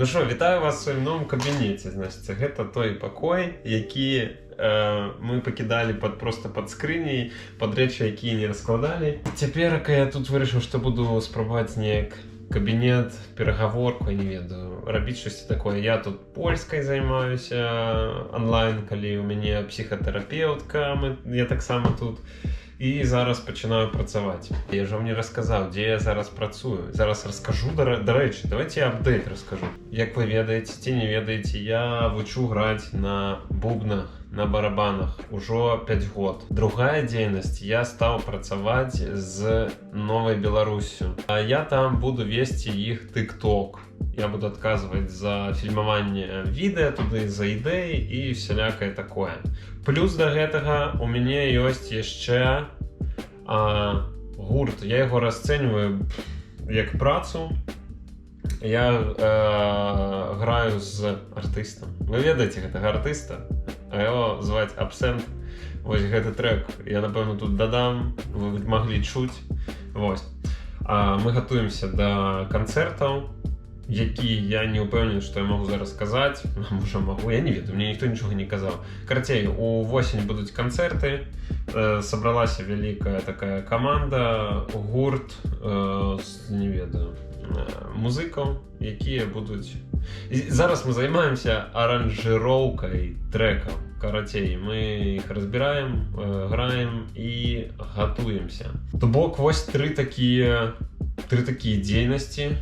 Ну што, вітаю вас у сваім новым кабінеце. Значыць, гэта той пакой, які мы пакідалі просто пад скрыняй, пад рэчы, якія не раскладалі. Цяперака я тут вырашыў, што буду спрабаваць неяк кабінет, перагаворку, я не ведаю, рабіць штосьці такое. Я тут польскай займаюся онлайн, калі ў мяне псіхатэрапеўтка, я таксама тут. І зараз пачынаю працаваць. Я ж вам не расказаў, дзе я зараз працую. Зараз раскажу, дарэчы, давайте я апдэйт раскажу. Як вы ведаеце ці не ведаеце, я вучу граць на бубнах, на барабанах ужо 5 год. Другая дзейнасць: я стаў працаваць з Новай Беларуссю. А я там буду весці іх тыкток. Я буду адказваць за фільмаванне відэа туды, за ідэі і всялякае такое. Плюс да гэтага у мяне ёсць яшчэ гурт. Я яго расцэньваю як працу. Я граю з артыстам. Вы ведаеце гэтага артыста, а яго зваць Абсент. Вось гэты трэк я, напэўна, тут дадам, вы маглі чуць. Вось. Мы гатуемся да канцэртаў, які я не ўпэўнены, што я магу зараз сказаць, можа, магу, я не ведаю, мне ніхто нічога не казаў. Карацей, у восень будуць канцэрты, сабралася вялікая такая каманда, гурт, не ведаю, музыкаў, якія будуць. І зараз мы займаемся аранжыроўкай трэкаў. Карацей, мы іх разбіраем, граем і гатуемся. То бок вось тры такія дзейнасці,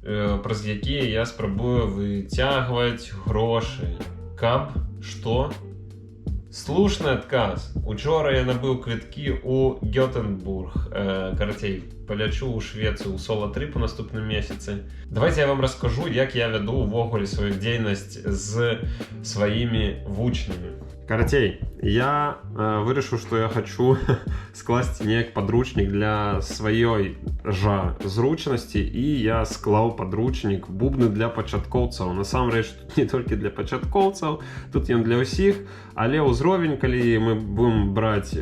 праз якія я спрабую выцягваць грошы. Каб што? Слушны адказ. Учора я набыў квіткі ў Гётэнбург. Карацей, палячу ў Швецыю ў сола-трып у наступным месяцы. Давайте я вам раскажу, як я вяду ўвогуле сваю дзейнасць з сваімі вучнямі. Карацей, я вырашыў, што я хачу скласці неяк падручнік для сваёй жа зручнасці, і я склаў падручнік «Бубны для пачаткоўцаў». Насамрэч, тут не толькі для пачаткоўцаў, тут ён для ўсіх, але ўзровень, калі мы будем браць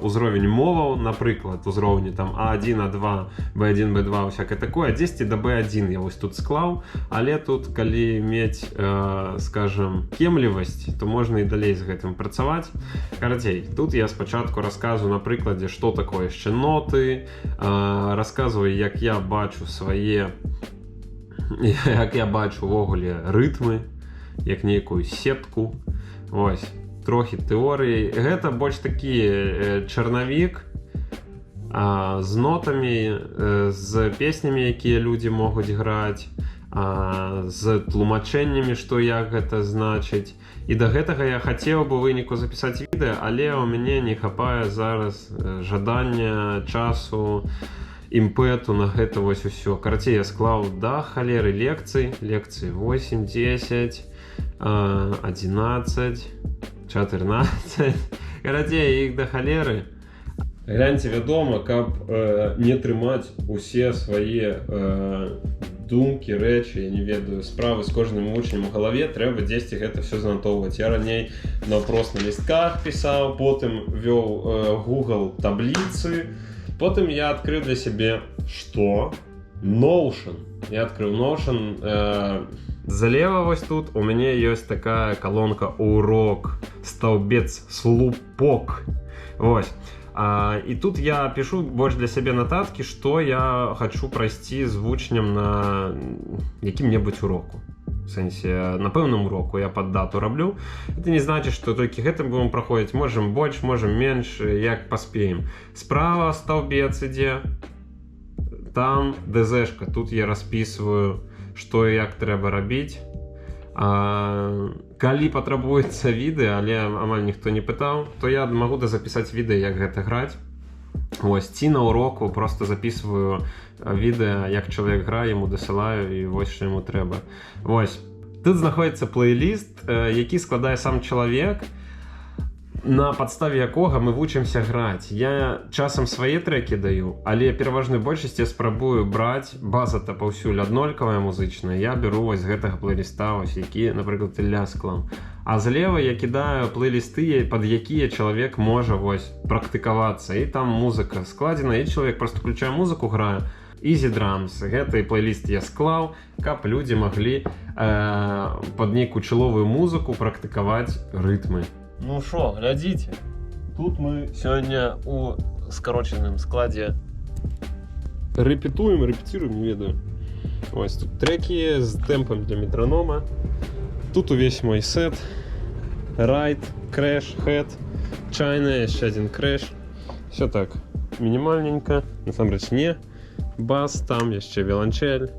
узровень моваў, напрыклад, узроўні там А1, А2, Б1, Б2, всякое такое, 10 до Б1 я вось тут склаў, але тут, калі мець, скажем, кемлівасць, то можна і далей з гэтым працаваць. Карацей, тут я спачатку расказваю на прыкладзе, што такое яшчэ ноты, расказваю, як я бачу увогуле рытмы, як нейкую сетку. Вось, трохі тэорыі. Гэта больш такі чарнавік з нотамі, з песнямі, якія людзі могуць граць, з тлумачэннямі, што як гэта значыць. І да гэтага я хацеў бы выніку запісаць відэа, але ў мяне не хапае зараз жадання, часу, імпэту на гэта вось усё. Карацей, я склаў да халеры лекцый, лекцыі 8, 10, 11, 14. Карацей, іх да халеры. Гляньце, вядома, каб не трымаць усе свае думкі, рэчы, я не ведаю, справы з кожным вучнем у галаве, трэба дзесьці гэта все занатоўваць. Я раней наўпрост на лістках пісаў, потым вёў Google табліцы, потым я адкрыў для сябе што? Notion. Я адкрыў Notion. Залева вось тут у мяне ёсць такая калонка «Урок», стаўбец, слупок. Вось. І тут я пишу больш для сябе нататкі, што я хачу прайсці з вучнем на якім-небудзь уроку. В сэнсе, на пэўным уроку я пад дату раблю. Это не значыць, што толькі гэтым будем праходзіць, можам больш, можам менш, як паспеем. Справа стаўбец ідзе, там ДЗшка, тут я распісваю, што і як трэба рабіць. Калі патрабуецца відэа, але амаль ніхто не пытаў, то я магу дазапісаць відэа, як гэта граць. Вось, ці на уроку просто записываю відэа, як чалавек грае, яму дасылаю, і вось што яму трэба. Вось. Тут знаходіцца плейліст, які складае сам чалавек, на падставе якога мы вучымся граць. Я часам свае трэкі даю, але пераважную большасць я спрабую браць, база-то паўсюль аднолькавая музычная, я беру вось з гэтага плейліста, вось, які, напрыклад, Ілля склаў. А злева я кідаю плейлісты, пад якія чалавек можа вось практыкавацца. І там музыка складзена, і чалавек просто включае музыку, грае. Easy Drums. Гэты плейліст я склаў, каб людзі маглі пад нейкую чыловую музыку практыкаваць рытмы. Ну шо, глядзіце. Тут мы сёння у скарочаным складзе рэпетуем, рэпеціруем, не ведаю. Вось тут трэкі з тэмпам для метранома. Тут увесь мой сет. Райд, крэш, хэт, чайная, яшчэ один крэш. Все так мінімальненько. Насамрэч не. Бас там, яшчэ віяланчэль,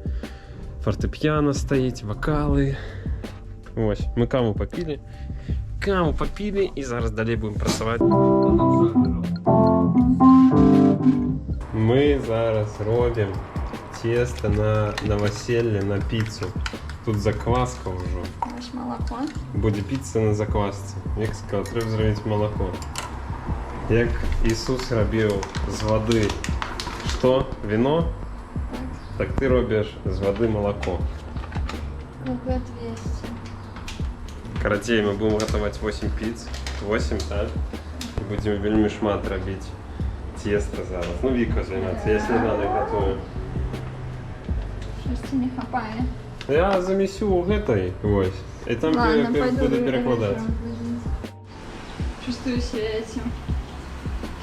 фартэпіяна стаіць, вакалы. Вось, мы каву папілі. Каву папілі і зараз далей будем працаваць. Мы зараз робім цеста на наваселле, на піцу. Тут закваска ўжо. Вось малако. Будзе піца на заквасцы. Як сказаў, трэба зрабіць малако. Як Ісус рабіў з вады што? Віно? Так. Так ты робіш з вады малако. КГ 200. Карацей, мы будем гатаваць 8 піц. 8, так? І будзем вельмі шмат рабіць цеста зараз. Ну, Віка займаецца, я сняданак гатую. Штосьці не хапае. Я замесю ў гэтай, вось. І там Ладно, пойду буду перакладаць. возить. Чувствую себя этим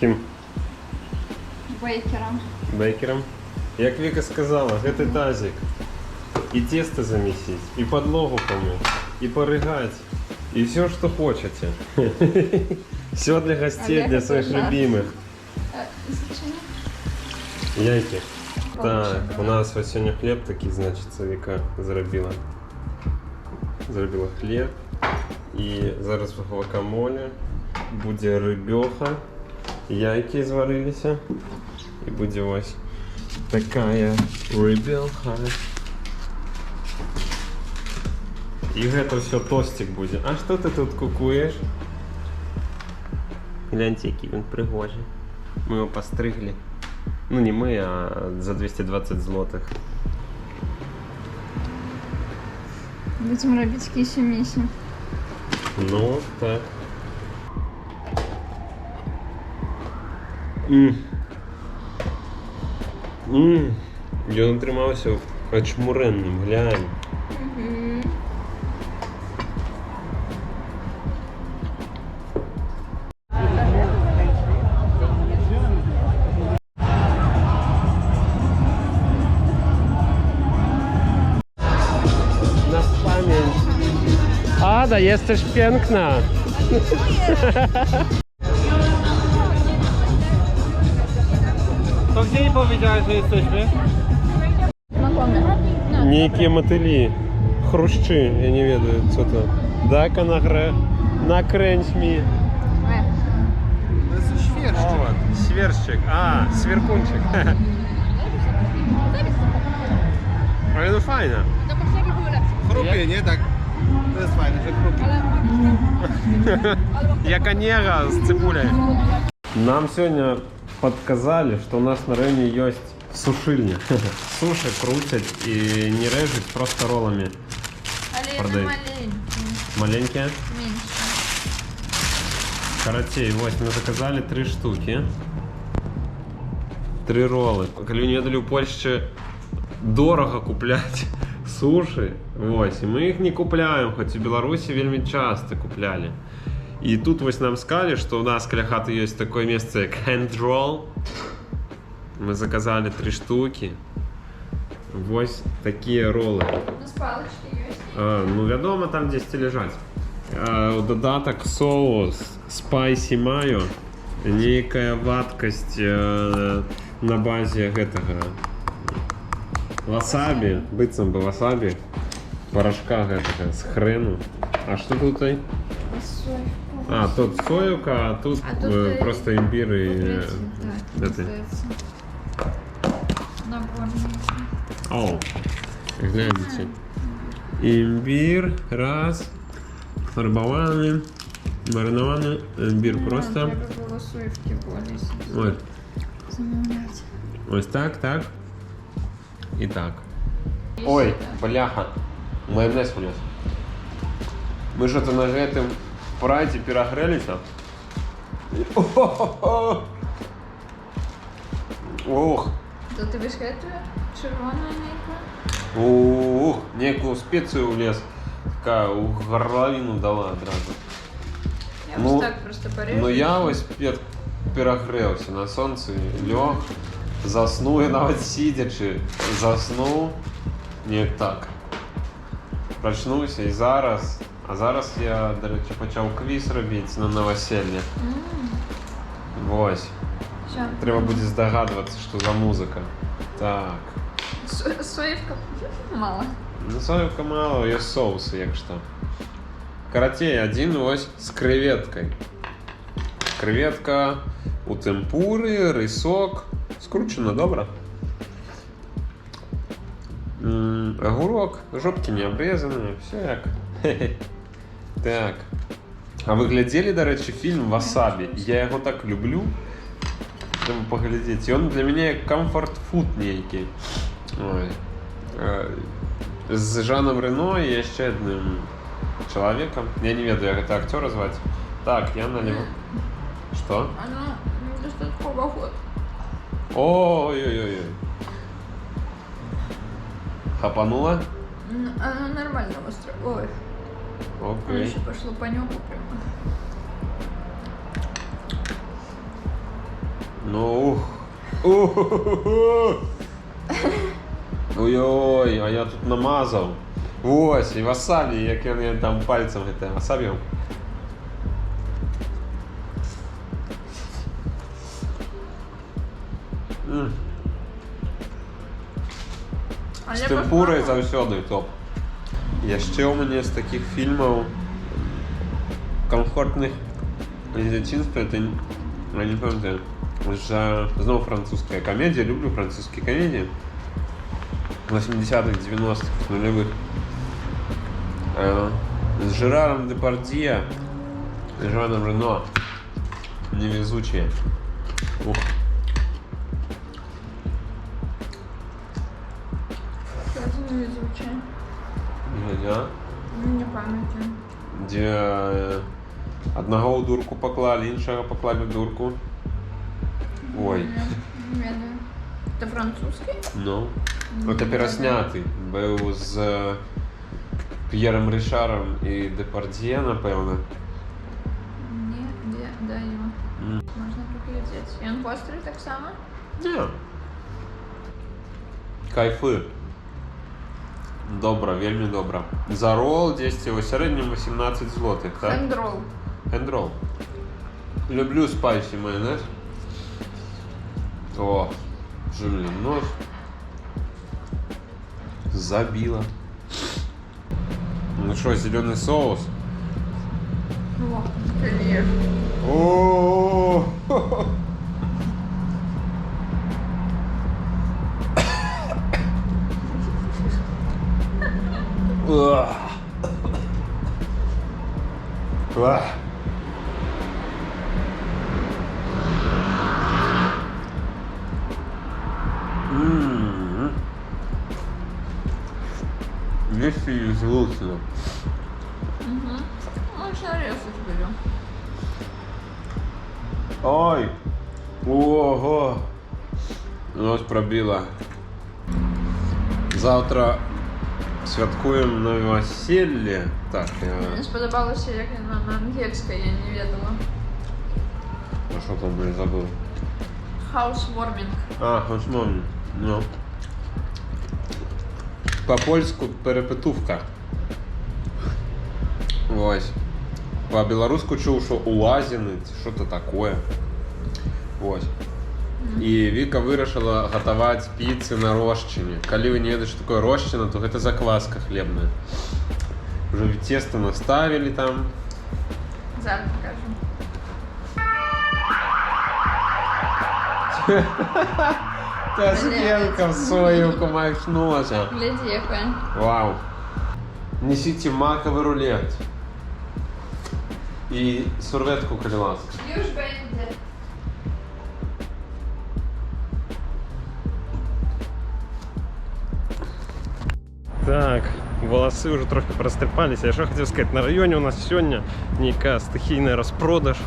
Кім? бейкером. Бейкером. Як Віка сказала, гэты тазик і тесто замесить, і подлогу помыть, і порыгать, и все, что хочете. Все для гостей, Олег, для это своих жарт. любимых. Зачем? Яйки. Получше Так, у было. нас вось сёння хлеб такі, значыцца, Віка зрабіла. Зрабіла хлеб. І зараз гвакамоле, будзе рыбёха, яйкі зварыліся. І будзе вось такая рыбёха. І гэта ўсё тосцік будзе. А што ты тут кукуеш? Гляньце, які ён прыгожы. Мы его пастрыглі. Ну не мы, а за 220 злотых. Будзем рабіць кісю-місю. Ну, так. Ён атрымаўся ачмурэнным, глянь. Na pamięć. Ada, jesteś piękna. To gdzie nie powiedziałeś, że jesteśmy? Нейкія матылі, хрушчы, я не ведаю, co to. Дай-ка накрэнь ми. To jest świerszczyk. Овод, сверчик, а, сверкунчик. Ale no fajne. Chrupie, nie? Tak. To jest fajne, że chrupie. Як онега з цибулей. Нам сёння падказалі, што ў нас на раёне ёсць сушыльня. Сушы круцяць і не рэжуць, просто роламі. Але Продай. яны маленькія. Маленькія. Меньше. Карацей, вось мы заказалі тры штукі. Тры ролы. Калі не ведалі, у Польшчы дорага купляць сушы. Вось, і мы іх не купляем, хоць у Беларусі вельмі часта куплялі. І тут вось нам сказалі, што ў нас каля хаты ёсць такое месца, як hand roll. Мы заказалі тры штукі. Вось такія ролы. У нас палочки есть. А, ну, вядома, там дзесьці ляжаць. А, у дадатак соус spicy mayo, нейкая вадкасць на базе гэтага васабі, быццам бы васабі, парашка гэтага з хрэну. А што тут? А, тут союка, а тут, А тут, просто імбір і Так, гэты. здаецца. Набор. О, гляньте. Імбір, раз, фарбаваны, марынаваны, імбір просто. Трэба было соевки болей Ой, замаўляць. ось так, так. І так. Ой, бляха. Майонез улез. Мы что-то на гэтым прайде перагрэліся. О-хо-хо! Ох! То ты вось гэтую чырвоную нейкую? Ух, нейкую спецыю ў лес. Такая у гарлавіну дала адразу. Я Ну, вось так проста парэжу. Ну я вось перагрэўся на сонцы, лёг, заснуў, і нават сидзячы, заснуў. Не так. Прачнуўся і зараз. А зараз я, дарэчы, пачаў квіз рабіць на наваселле. Вось. Всё. Трэба будзе здагадвацца, што за музыка. Так. Соевка мало. Ну, соевка мало, ёсць соусы, як што. Карацей, адзін вось з крэветкай. Крэветка у тэмпуры, рысок. Скручана добра. Агурок, жопкі не абрэзаныя, всё як. Так. А вы глядзелі, дарэчы, фільм «Васабі»? Я яго так люблю. Трэба паглядзець. Ён для мяне як камфорт-фуд нейкі. Ой. З Жанам Рено і яшчэ адным чалавекам. Я не ведаю, як гэта акцёра зваць. Так, я наліву. Што? Оно недостатково ход. Ой-ой-ой. Хапанула? Оно нормально остро. Ой, оно Окей. еще пошло по небу прямо. Ну, ух. Ух. Ой-ой, а я тут намазаў. Вось, і васабі, як ён там пальцем гэта васабі. А З я тэмпурай пошла. заўсёды топ. Яшчэ ў мяне з такіх фільмаў комфортных з дзяцінства, это я не памятаю. Зноў французская камедія, люблю французскія камедіі 80-х, 90-х, нулявых. З Жераром Депардье, з Жаном Рено. Невезучие. Ух. Что невезучая? Да? Не памятаю. Дзе аднаго ў дурку паклалі, іншага паклалі ў дурку. Ой. Не, не ведаю. Это французский? Ну. Это перасняты. Быў з П'ерам Рышарам і Дэпардье, напэўна. Не ведаю. Можна паглядзець. Ён востры таксама? Не. Кайфы. Добра, вельмі добра. За рол дзесьці ў сярэднім 18 злотых, так? Хендрол. Хендрол. Люблю спайсі майонез. О, жирный нос. Забила. Ну что, зеленый соус? О, конечно. О! Уах. Уах. М. Если звучно. Угу. Ну, сейчас резать будем. Ой! Ого! Нос пробила. Заўтра святкуем новоселье. Так, я. Мне спадабалася, як яна на ангельскай, я не ведала. А что там, блин, забыл? Housewarming. А, housewarming. Ну. Па-польску перепетувка. Вось. Па-беларуску чуў, што улазіны, ці что-то такое. Вось. І Віка вырашыла гатаваць піцы на рошчыне. Калі вы не ведаеце, што такое рошчына, то гэта закваска хлебная. Уже тесто наставили там. Зараз покажу. Та сукенка в свою махнулася. Глядзі, якая. Вау. Несите маковый рулет. І сурвэтку, калі ласка. Już będzie. Так, волосы уже трохі прастрыпаліся. Я што хацеў сказаць, на раёне у нас сёння нейкая стыхійная распродаж.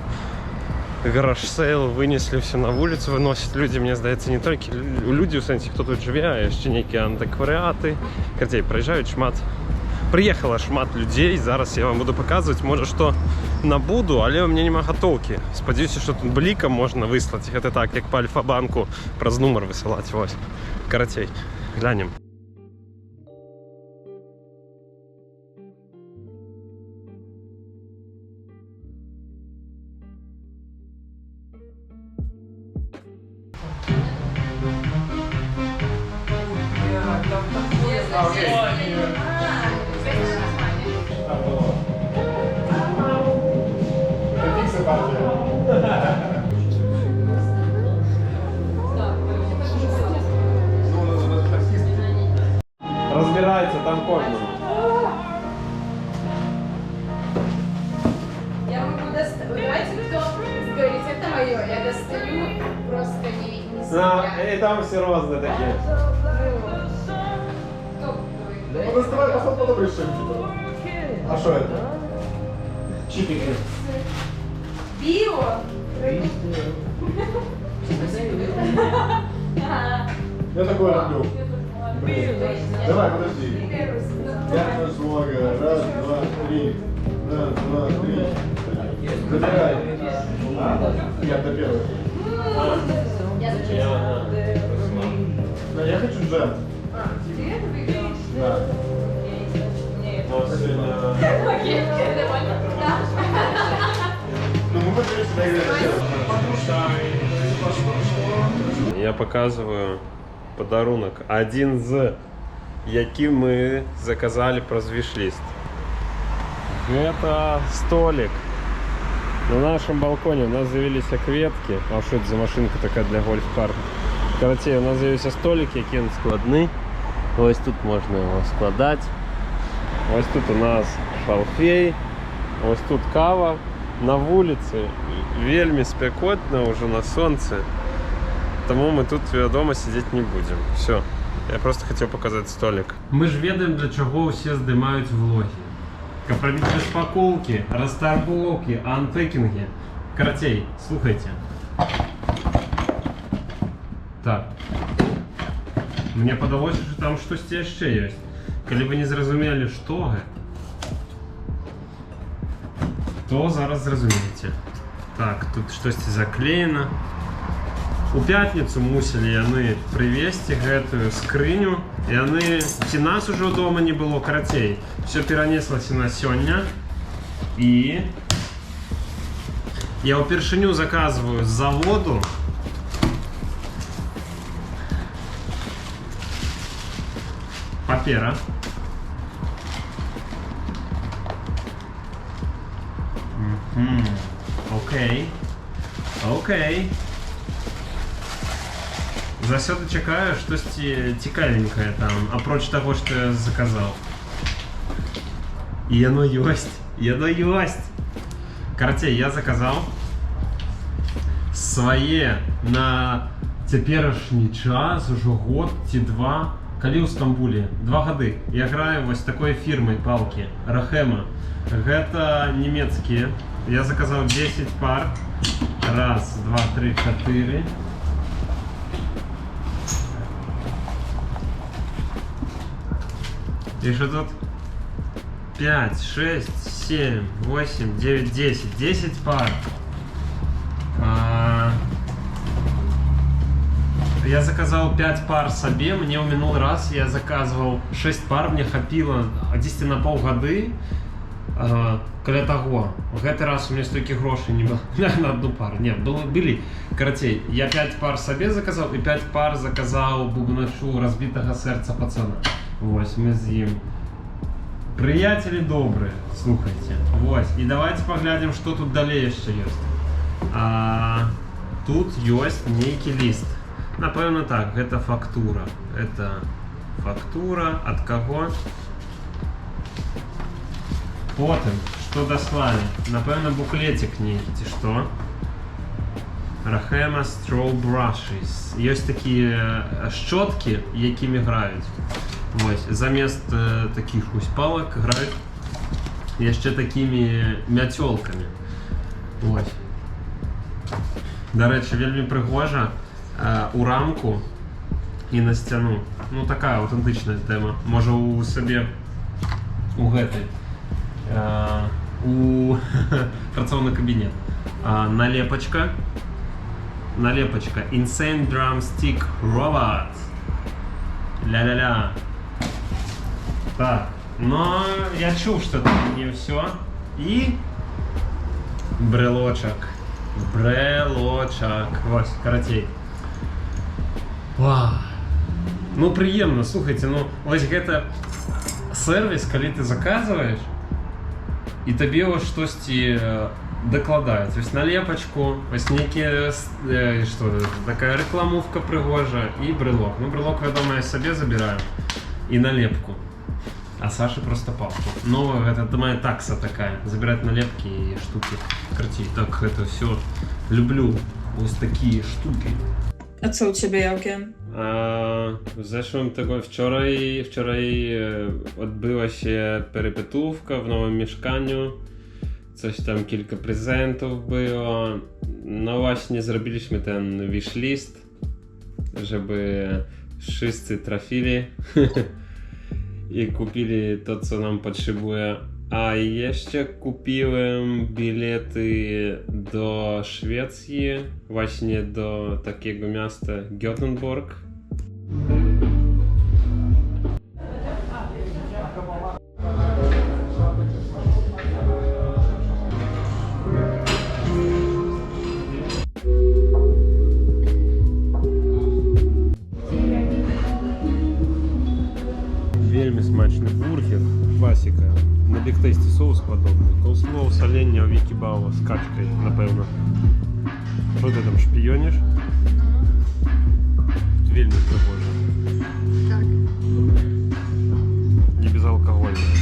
Garage sale, вынеслі ўсё на вуліцу, выносяць людзі, мне здаецца, не толькі людзі, у сэнсе, хто тут жыве, а яшчэ нейкія антыкварыаты. Карацей, прыязджаюць шмат. Прыехала шмат людзей, зараз я вам буду паказваць, можа, што набуду, але ў мяне няма гатоўкі. Спадзяюся, што тут блікам можна выслаць, гэта так, як па Альфа-банку праз нумар высылаць, вось. Карацей, глянем. Разбирайте там кожному. Я могу достать. Давайте кто говорит, это мое. Я достаю просто не смотря. І там всі розні такі. Кто говорит? Ну, доставай, потом потом решим, типа. А что это? Чипики. Био. Я такое люблю. Блин. Давай, подожди. Я нажму, раз, два, три. Раз, два, три. Забирай. А? Я до первого. Я зачем? Да, я хочу джем. Ты это выиграл? Да. Окей, довольна? Да. Ну, мы будем сюда играть. Я паказваю падарунак. Адзін з, які мы заказалі праз вішліст. Гэта столік. На нашым балконе у нас з'явіліся кветкі. А што гэта за машынка такая для гольф-карт? Карацей, у нас з'явіўся столік, які ён складны. Вось тут можна яго складаць. Вось тут у нас шалфей, вось тут кава. На вуліцы вельмі спякотна ўжо на сонцы. Таму мы тут, вядома, сядзець не будзем. Усё. Я проста хацеў паказаць столік. Мы ж ведаем, для чаго ўсе здымаюць влогі. Каб рабіць распакоўкі, растарбоўкі, анпэкінгі. Карацей, слухайце. Так. Мне падалося, што там штосьці яшчэ ёсць. Калі вы не зразумелі, што гэта, то зараз зразумееце. Так, тут штосьці заклеена. У пятніцу мусілі яны прывезці гэтую скрыню. Яны ці нас ужо дома не было, карацей. Усё перанеслася на сёння. І я ўпершыню заказваю з заводу. Папера. Окей. Окей. Заўсёды чакаю штосьці цікавенькае там, апроч таго, што я заказаў. І яно ёсць. Яно ёсць. Карацей, я заказаў свае на цяперашні час ужо год ці два, калі ў Стамбуле, 2 гады я граю вось такой фірмай палкі Рахема. Гэта нямецкія. Я заказаў 10 пар. Раз, два, три, чатыры. І што тут? 5, 6, 7, 8, 9, 10. 10 пар. Я заказаў 5 пар сабе, мне ў мінулы раз я заказваў 6 пар, мне хапіла 10 на паўгады. Каля таго. Гэты раз у мяне столькі грошай не было на одну пару. Не, было, былі. Карацей, я 5 пар сабе заказаў і 5 пар заказаў бубначу разбітага сэрца пацана. Вось, мы з ім прыяцелі добрыя, слухайце. Вось, і давайце паглядзім, што тут далей яшчэ ёсць. Тут ёсць нейкі ліст. Напэўна, так, гэта фактура. Это фактура ад каго? Потым, што даслалі? Напэўна, буклецік нейкі ці што. Рахема Straw Brushes. Ёсць такія шчоткі, якімі граюць. Вось, замест такіх вось палак граюць яшчэ такімі мяцёлкамі. Вось. Дарэчы, вельмі прыгожа у рамку і на сцяну. Ну, такая аўтэнтычная тэма. Можа, у сабе у гэты у працоўны кабінет. Налепачка. Налепачка. Insane Drumstick Robot. Ля-ля-ля. Так. Но я чуў, што там не ўсё. І брелочак. Брелочак. Вось, карацей. Вау. Ну, прыемна, слухайце, ну, вось гэта сервіс, калі ты заказваеш, і табе вось штосьці дакладаюць. Вось налепачку, вось нейкія, што, такая рэкламовка прыгожая і брелок. Ну, брелок, вядома, я сабе забіраю. І налепку. А Саша просто папку. Ну, это моя такса такая. Забирать налепки и штуки. Карацей, так это все люблю. Вот такие штуки. A co u ciebie, Jałkiem? A w zeszłym tygodniu, wczoraj odbyła się perypetówka w nowym mieszkaniu. Coś tam, kilka prezentów było. No właśnie, zrobiliśmy ten wishlist, żeby wszyscy trafili i kupili to, co nam potrzebuje. A jeszcze kupiłem bilety do Szwecji, właśnie do takiego miasta Göteborg. Вельмі смачны бургер, класіка. На Big Tasty соус падобны. Коўслоў, саленне ў Вікі Бава з качкай, напэўна. Што ты там шпіёніш? Вельмі прыгожа. Так. Не безалкагольная.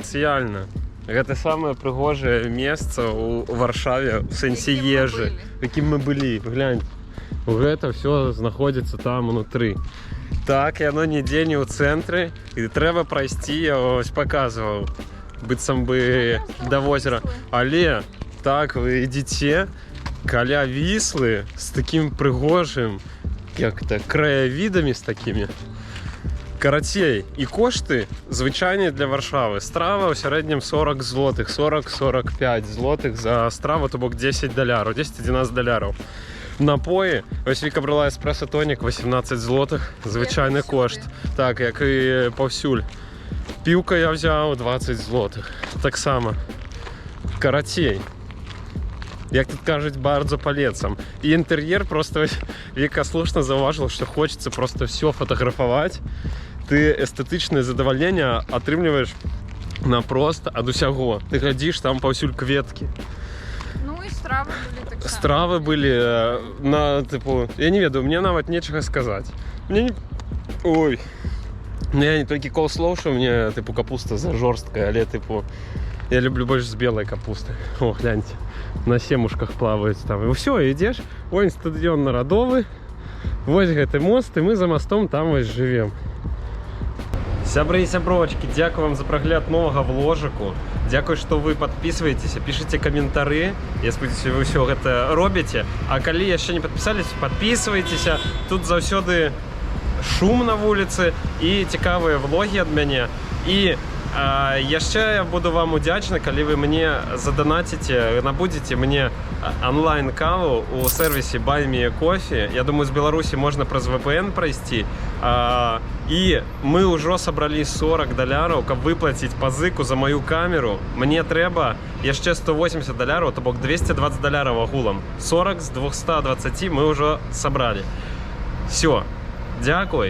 Спецыяльна. Гэта самае прыгожае месца ў Варшаве в сэнсе Якім мы ежы, былі. у якім мы былі. Глянь, гэта ўсё знаходзіцца там унутры. Так, яно нідзе не ў цэнтры, і трэба прайсці, я ось паказваў, быццам бы да возера. Але так вы ідзіце каля Віслы з такім прыгожым, як это, краявідамі з такімі. Карацей, і кошты звычайныя для Варшавы. Страва ў сярэднім 40 злотых, 40-45 злотых за страву, то бок 10 даляраў, 10-11 даляраў. Напоі, ось Віка брала эспрэсо тонік 18 злотых, звычайны Як і кошт. Так, як і паўсюль. Піўка я взяў 20 злотых. Таксама. Карацей. Як тут кажуць, bardzo polecam. І інтэр'ер просто ось Віка слушна заўважыла, што хочацца просто все фатаграфаваць. Ты эстэтычнае задавальненне атрымліваеш напрост ад усяго. Ты глядзіш, там паўсюль кветкі. Ну і стравы былі таксама. Стравы былі на тыпу, я не ведаю, мне нават нечага сказаць. Мне не... Ой. Ну, я не толькі коўслоў, што мне тыпу капуста за жорсткая, але тыпу я люблю больш з белай капусты. О, гляньте, на семушках плаваюць там. І ўсё, ідзеш, вон стадыён Народовы, вось гэты мост, і мы за мастом там вось жывем. Сябры і сябровачкі, дзякую вам за прагляд новага вложыку. Дзякуй, што вы падпісваецеся, пішаце каментары. Я спадзяюся, вы ўсё гэта робіце. А калі яшчэ не падпісаліся, падпісвайцеся. Тут заўсёды шум на вуліцы і цікавыя влогі ад мяне. І яшчэ я буду вам удзячны, калі вы мне заданаціце, набудзеце мне онлайн-каву у сервісе Buy Me a Coffee. Я думаю, з Беларусі можна праз VPN прайсці. І мы ўжо сабралі 40 даляраў, каб выплаціць пазыку за маю камеру. Мне трэба яшчэ 180 даляраў, то бок 220 даляраў агулам. 40 з 220 мы ўжо сабралі. Всё. Дзякуй.